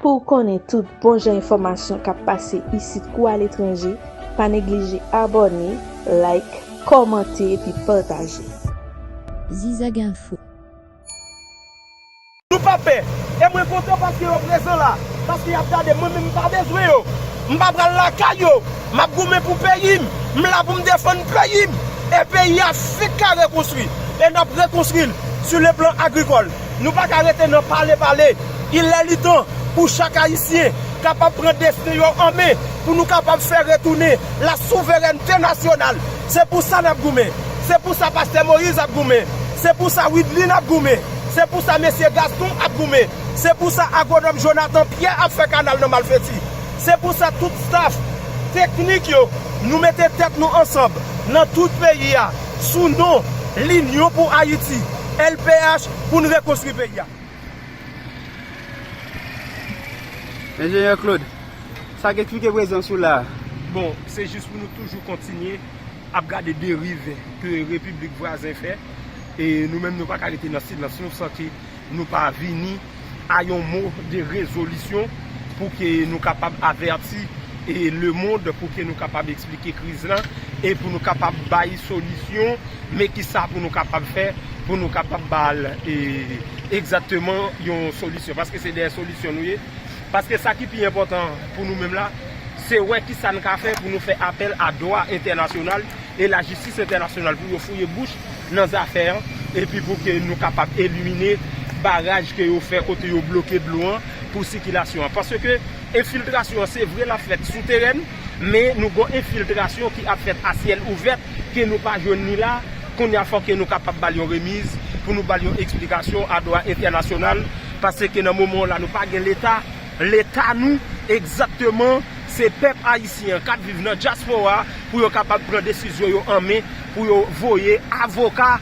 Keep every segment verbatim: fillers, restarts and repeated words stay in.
Pou w konnen tout bon jan enfòmasyon k ap pase isit kou aletranje, pa neglije abòne, like, kòmante epi pataje. Zizag Info. Nou pa pè. E mwen kontan paske yo prezan la. Paske y ap gade m, mwen menm m pa bezwen yo. M pa pral lakay yo. M ap goumen pou peyi m. M la pou m defann peyi m. E peyi a fèk ka rekonstwi. E n ap rekonstwi l sou le plan agrikòl. Nou pa ka rete nan pale pale. Il è li tan pou chak Ayisyen kapab pran desten yo an men, pou nou kapab fè retounen la souverènte nasyonal. Se pou sa n ap goumen. Se pou sa pastè Moyiz ap goumen. Se pou sa Widlin ap goumen. Se pou sa mesye Gaston ap goumen. Se pou sa agwonòm Jonathan Pierre ap fè kanal nan Malfeti. Se pou sa tout staf teknik yo, nou mete tèt nou ansanm nan tout peyi a sou non Linyon pou Ayiti, L P H, pou n rekonstwi peyi a. Enjenyè Claude, sa k eksplike prezans ou la a? Bon, se jis pou nou toujou kontinye ap gade deriv ke repiblik vwazen fè. E nou menm nou pa ka rete nan silans nou san ke nou pa vini a yon mo de rezolisyon pou ke nou kapab avèti e lemonn, pou ke nou kapab eksplike kriz la e pou nou kapab bay solisyon, men kisa pou nou kapab fè pou nou kapab ba l e, egzakteman yon solisyon, paske se dèyè solisyon nou ye. Paske sa ki pi enpòtan pou nou menm la, se wè kisa n ka fè pou nou fè apèl a dwa entènasyonal e lajistis entènasyonal pou yo fouye bouch nan zafè an, epi pou ke nou kapab elimine baraj ke yo fè kote yo bloke dlo an pou sikilasyon an. Paske enfiltrasyon an, se vre, l ap fèt sou teren, men nou gon enfiltrasyon ki ap fèt a syèl ouvè ke nou pa jwenn ni la. Kounye a fò ke nou kapab ba l yon remiz, pou nou ba l yon eksplikasyon a dwa entènasyonal, paske nan moman w la nou pa gen leta. Leta nou, egzakteman, se pèp ayisyen an k ap viv nan dyaspora pou yo kapab pran desizyon yo an men, pou yo voye avoka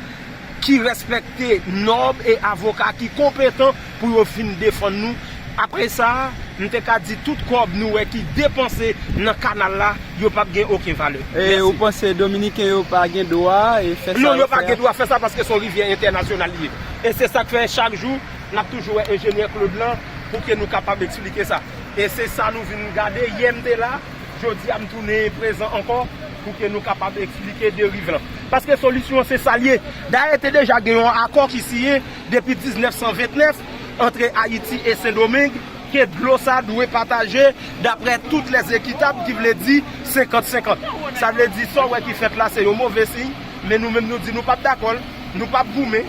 ki respekte nòm e avoka ki konpetan pou yo vin defann nou. Apre sa, m te ka di tout kòb nou wè ki depanse nan kanal la, yo p ap gen okenn valè. E ou panse Dominiken yo pa gen dwa e fè sa yo fè a? Non, yo pa gen dwa fè sa paske se yon rivyè entènasyonal li ye. E se sa k fè chak jou n ap toujou wè enjenyè Claude lan pou ke nou kapab eksplike sa. E se sa nou vin gade. Yè m te la, jodi a m tounen prezan ankò pou ke nou kapab eksplike deriv lan. Paske solisyon an se sa l ye. Dayè te deja gen yon akò ki siyen depi diznèf san ventnèf antre Ayiti e Sendomeng ke dlo sa dwe pataje daprè tout lè ekitab, ki vle di senkant senkant. Sa vle di sa w wè ki fèt la se yon move siy, men nou menm nou di nou p ap dakò l, nou p ap goumen,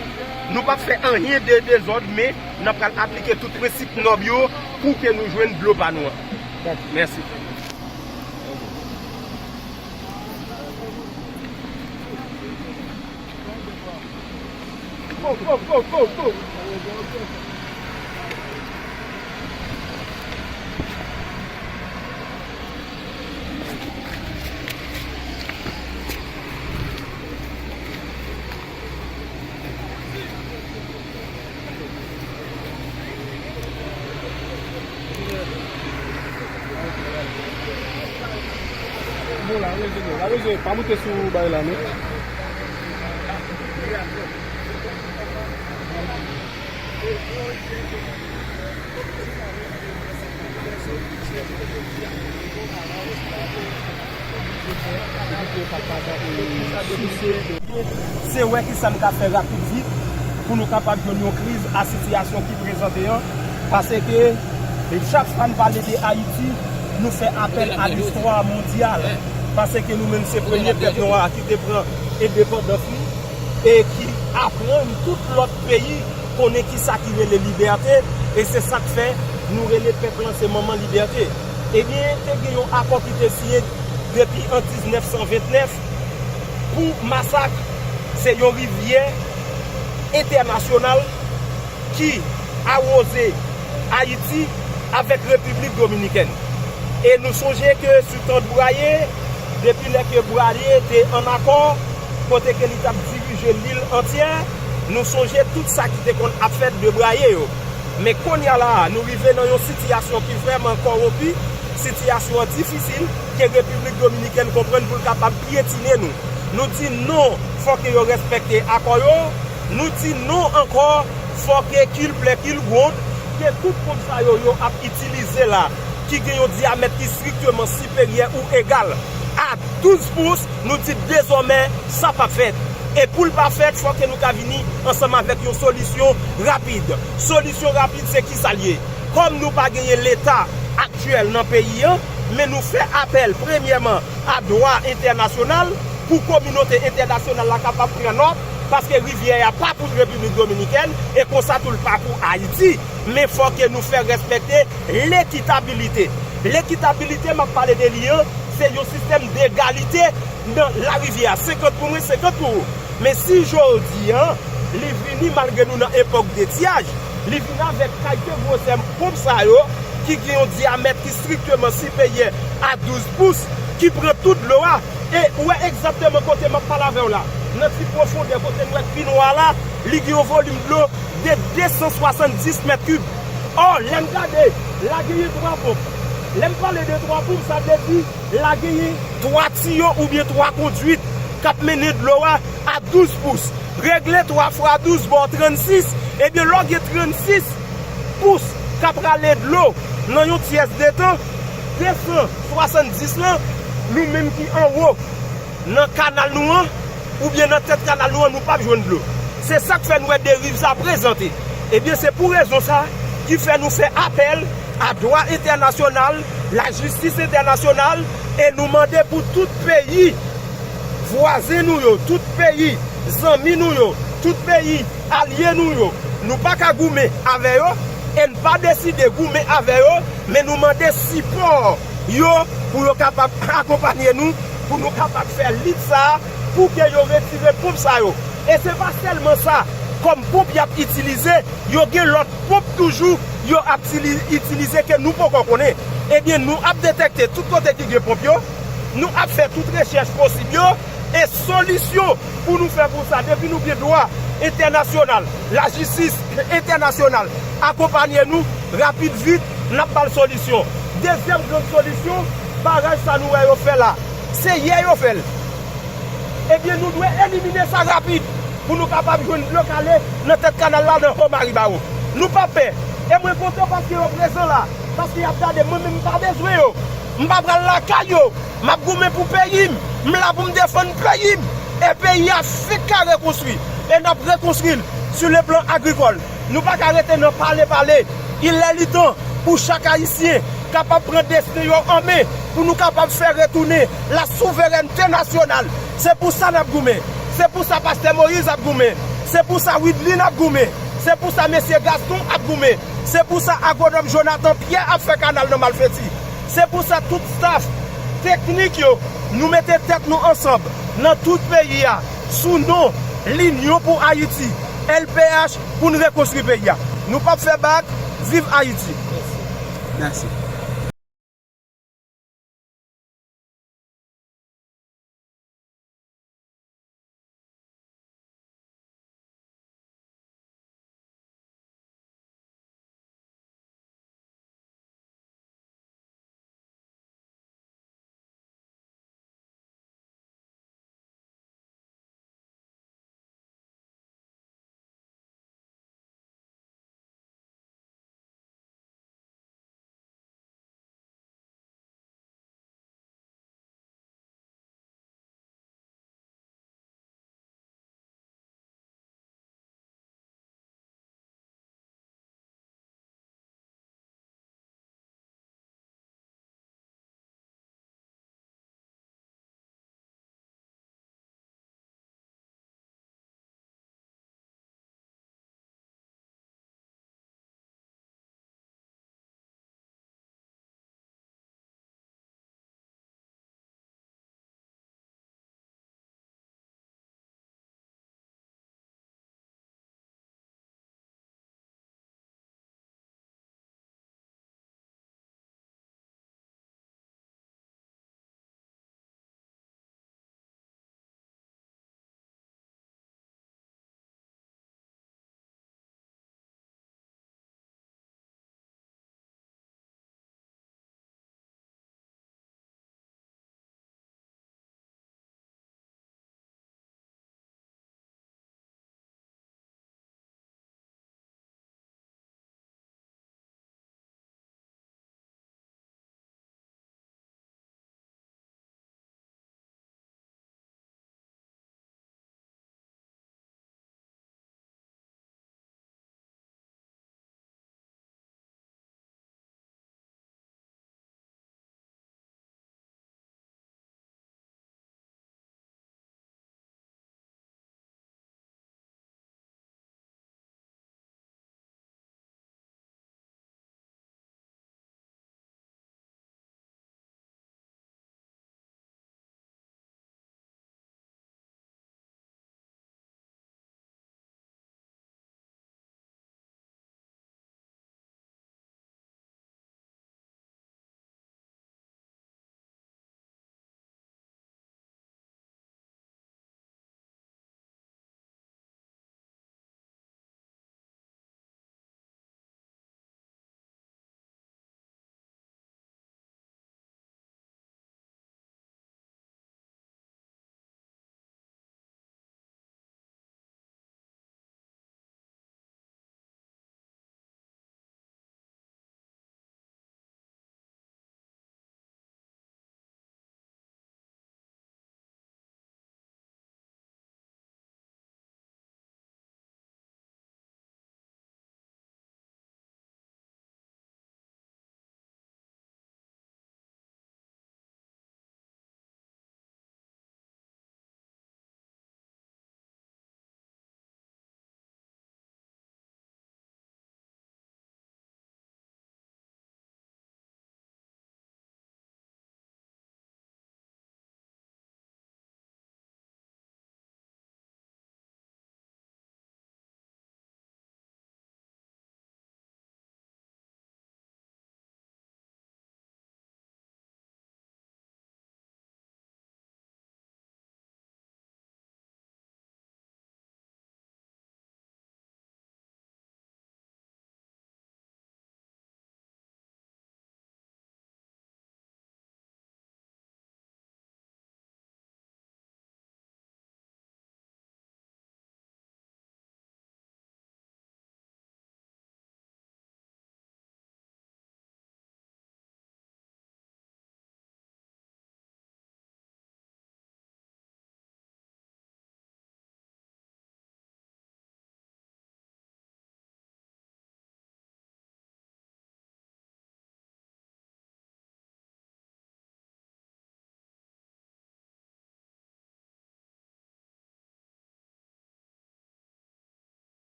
nou p ap fè anyen de dezòd, men n ap pral aplike tout prensip nòb yo pou ke nou jwenn dlo pa nou an. Mèsi. Bon, la, rejene, la, rejene, pa moute sou bay la, non. Se wè kisa n ka fè rapid vit pou nou kapab jwenn yon kriz a sitiyasyon ki prezante an, paske chak fwa n pale de Ayiti, nou fè apèl a listwa mondyal, paske nou menm se premye pèp nwa ki te pran endepandans li e ki aprann tout lòt peyi konnen kisa ki rele libète, e se sa k fè nou rele pèp lan se manman libète. Ebyen, te gen yon akò ki te siyen depi an diznèf san ventnèf pou masak, se yon rivyè entènasyonal ki awoze Ayiti avèk Repiblik Dominikèn. E nou sonje ke sou tan Bwaye, depi lè ke Bwaye te ann akò, kote ke li t ap dirije lil antyè, nou sonje tout sa ki te konn ap fèt de Bwaye yo. Men kounye a la a, nou rive nan yon sitiyasyon ki vrèman kòwonpi, sitiyasyon an difisil, ke Repiblik Dominikèn konprann pou l kapab pyetine nou. Nou di non, fò ke yo respekte akò yo, nou di non ankò, fò ke kil plè kil gwonn, Ke tout ponp sa yo, yo ap itilize la, ki gen yon dyamèt ki strikteman siperyè ou egal a douz pous, nou di dezòmè, sa p ap fèt. E pou l pa fèt, fò ke nou ka vini ansanm avèk yon solisyon rapid. Solisyon rapid, se ki sa l ye? Kòm nou pa genyen Leta aktyèl nan peyi an, men nou fè apèl, premyèman, a dwa entènasyonal, pou kominote entènasyonal la kapab pran nòt, paske rivyè a pa pou Repiblik Dominikèn, e konsa tou l pa pou Ayiti. Men fò ke nou fè respekte lekitabilite. Lekitabilite m ap pale de li an, se yon sistèm degalite nan larivyè a, senkant pou mwen, senkant pou ou. Men si jodi an, li vini, malgre nou nan epòk detyaj, li vini avèk kalite gwosè ponp sa yo, ki gen yon dyamèt ki strikteman siperyè a douz pous, ki pran tout dlo a. E ou wè egzakteman kote m ap pale avè w la. Nan ti pwofondè kote nou wè pi nwa la, li gen yon volim dlo de de san swasanndis mèt kib. Ò, lè m gade, la genyen twa ponp. Lè m pale de twa ponp, sa vle di la genyen twa tiyo oubyen twa kondwit k ap mennen dlo a a douz pous. Regle twa fwa douz ba w trannsis. Ebyen, lè w gen trannsis pous k ap rale dlo nan yon tyès de tan, de san swasanndis lan, nou menm ki anwo nan kanal nou an, oubyen nan tèt kanal nou an, nou p ap jwenn dlo. Se sa k fè n wè deriv sa prezante. Ebyen, se pou rezon sa ki fè nou fè apèl a dwa entènasyonal, lajistis entènasyonal, e nou mande pou tout peyi vwazen nou yo, tout peyi zanmi nou yo, tout peyi alye nou yo, nou pa ka goumen avè yo, e n pa deside goumen avè yo, men nou mande sipò yo pou yo kapab akonpanye nou, pou nou kapab fè lit sa a, pou ke yo retire ponp sa yo. E se pa sèlman sa, kòm ponp y ap itilize, yo gen lòt ponp toujou yo ap tili-, itilize ke nou poko konnen. Ebyen, nou ap detèkte tout kote ki gen ponp yo, nou ap fè tout rechèch posib yo, e solisyon pou nou fè pou sa, depi nou gen dwa entènasyonal, lajistis entènasyonal akonpanye nou, rapid vit, n ap ba l solisyon. Dezyèm grann solisyon, baraj sa nou wè yo fè la, se yè yo fè l. Ebyen, nou dwe elimine sa rapid pou nou kapab jwenn dlo k ale nan tèt kanal la, nan Ho Maribawo. Nou p ap pè. E mwen kontan paske yo prezan la, paske y ap gade, mwen menm m pa bezwen yo. M pa pral lakay yo. M ap goumen pou peyi m. M la pou m defann peyi m. E peyi a fèk ka rekonstwi. E n ap rekonstwi l sou le plan agrikòl. Nou pa ka rete nan pale pale. Il lè li tan pou chak Ayisyen kapab pran desten yo an men, pou nou kapab fè retounen la souverènte nasyonal. Se pou sa n ap goumen. Se pou sa pastè Moïse ap goumen. Se pou sa Widlin ap goumen. Se pou sa mesye Gaston ap goumen. Se pou sa agwonòm Jonathan Pierre ap fè kanal nan Malfeti. Se pou sa tout staf teknik yo, nou mete tèt nou ansanm nan tout peyi a, sou non Linyon pou Ayiti, L P H, pou n rekonstwi peyi a. Nou p ap fè bak, viv Ayiti. Mèsi.